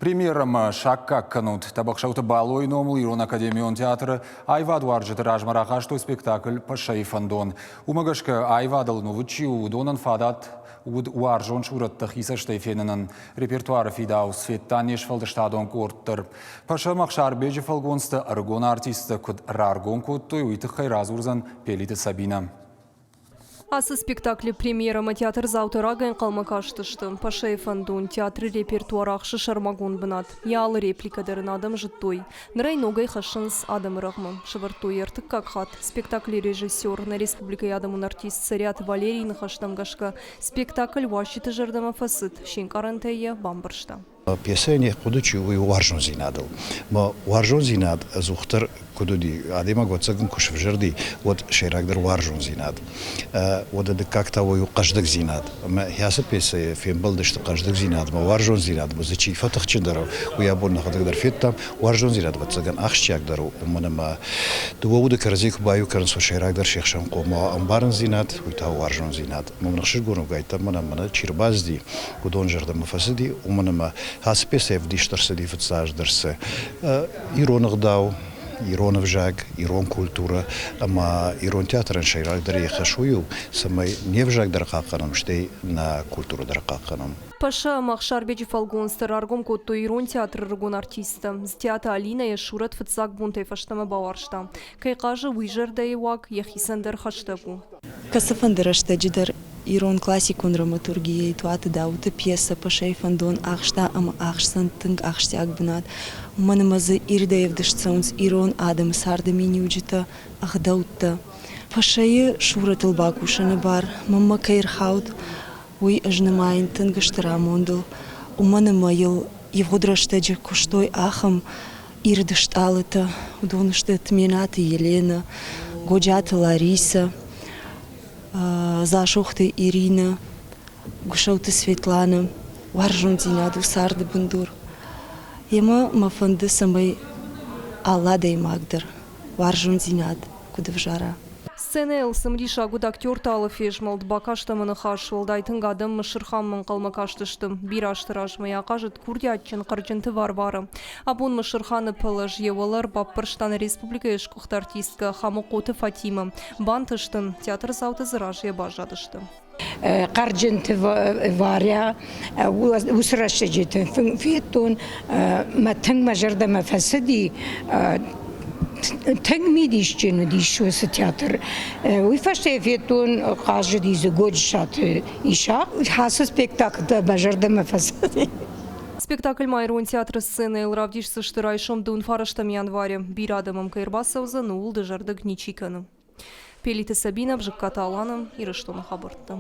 Премьерӕмӕ саккаг кӕнут. Тӕбӕхсӕуты Балойы номыл Ирон академион театры аивадуарзджыты размӕ рахастой спектакль «Пӕссӕйы фӕндон». Уымӕ гӕсгӕ аивадыл нувыд чи у, уыдонӕн фадат уыд уарзон сурӕттӕ хи цӕстӕй фенынӕн. Репертуары фидауц федта не сфӕлдыстадон къорд дӕр. Пӕсӕ Ӕхсарбеджы фӕлгонцтӕ ӕрыгон артисттӕ куыд раргом кодтой, уый тыххӕй радзурдзӕн Пелиты Сабинӕ. Ацы спектаклы премьерӕмӕ театрдзаутӕ рагӕй ӕнхъӕлмӕ кастысты. Пашайы фӕндон театры репертуар ахсы сӕрмагонд бынат. Йӕ алы репликӕ дӕр ын адӕм зыдтой. Ныр ӕй ногӕй хӕссынц адӕмы рӕгъмӕ. Сӕвӕрдтой ӕртыккаг хатт. Спектаклы режиссер, нӕ республикӕйы адӕмон артист Цӕриаты Валерийы ныхӕстӕм гӕсгӕ, спектакль уазджыты зӕрдӕмӕ фӕцыд, се нкъарӕнтӕй йӕ бамбӕрста. Пьесӕйӕн йӕ хъуыды чи у, уый уарзондзинадыл. Мӕ уарзондзинад ӕдзухдӕр куыд уыди, адӕймаг ӕцӕг куы сывзӕрди, уӕд сӕйрагдӕр уарзондзинад. Уӕдӕ дыккаг та уый у хъӕздыгдзинад. Ӕмӕ ацы пьесӕйы фембӕлдысты хъӕздыгдзинадмӕ, уарзондзинадмӕ дзы чи фӕтыхджындӕр у, уый абон нӕхӕдӕг дӕр федтам. Уарзондзинад, ӕвӕццӕгӕн, ахсджиагдӕр у, уымӕн ӕмӕ дыууӕ уды кӕрӕдзи куы баиу кӕнынц, уӕд сӕйрагдӕр се хсӕн хъуамӕ уа ӕмбарындзинад, уый та уарзондзинад. Мӕн ӕхсызгон у, гайттӕ мӕнӕ мӕнӕ чи рбацыди, уыдон зӕрдӕмӕ фӕцыди, уымӕн ӕмӕ ацы пьесӕ ӕвдист ӕрцыди фыццаджыдӕр цы ирон ӕгъдау, ирон ӕвзаг, ирон культурӕ ӕмӕ ирон театрӕн сӕйрагдӕр йӕ хӕс уый у, цӕмӕй не взаг дӕр хъахъхъӕнӕм, стӕй нӕ культурӕ дӕр хъахъхъӕнӕм. Пашӕ ӕмӕ Ӕхсарбеджы фӕлгонцтӕ раргом кодтой ирон театры ӕрыгон артисттӕ. Дзтиаты Алинӕ йӕ сурӕт фыццаг бонтӕй фӕстӕмӕ бауарзта. Кӕй хъазы, уый зӕрдӕйы уаг йӕхицӕн дӕр хӕстӕг у. Кӕцыфӕнды рӕстӕджы дӕр ирон классикон драматургийӕйы Туаты Дауыты пьесӕ Пашайы фӕндон ахста ӕмӕ ахсдзӕн тынг ахсджиаг бынат, уымӕн ӕмӕ дзы ирдӕй ӕвдыст цӕуынц ирон адӕмы царды миниуджытӕ, ӕгъдӕуттӕ. Пашайы сурӕтыл бакусыны бар мӕнмӕ кӕй ӕрхауд, уый ӕз нымайын тынг стыр амондыл, уымӕн ӕмӕ йыл ивгъуыд рӕстӕджы куыстой ахӕм ирд стъалытӕ, уыдон сты Тменаты Еленӕ, Годжаты Ларисӕ, Дзасохты Иринӕ, Гуысӕуты Светланӕ. Уарзондзинад у царды бындур. Йемӕ мӕ фӕнды, цӕмӕй алы адӕймаг дӕр уарзондзинад куыд ӕвзара. Сценӕйыл цымыдисаг уыд актерты алы фезмӕлд, бакаст ӕмӕ ныхас. Уӕлдай тынг адӕм Мысырханмӕ ӕнхъӕлмӕ кастысты. Бирӕ азты размӕ йӕ ахъазыд курдиатджын Хъӕрджынты Варвара. Абон Мысырханы пӕлӕз йӕ уӕлӕ ӕрбаппӕрста нӕ республикӕйы сгуыхт артисткӕ Хамыхъоты Фатимӕ. Бантыст ын, театрдзаутӕ дзы разыйӕ баззадысты. Хъӕрджынты Варя уыцы рӕстӕджыты федтон, мӕ тынг мӕ зӕрдӕмӕ фӕцыди, тынг мидисджын уыдис уыцы театр. Уый фӕстӕ федтон хъазыди дзы Годжысаты Исахъ. Ацы спектакль мӕ зӕрдӕмӕ фӕцыди. Спектакль ма Ирон театры сценӕйыл равдисдзысты райсом дыууын фарӕстӕм январы. Бирӕ адӕм ӕм кӕй ӕрбацӕудзӕн, ууыл дызӕрдыг ничи кӕны. Пелиты Сабинӕ, Бжыккаты Алана, Ирыстоны хабӕрттӕ.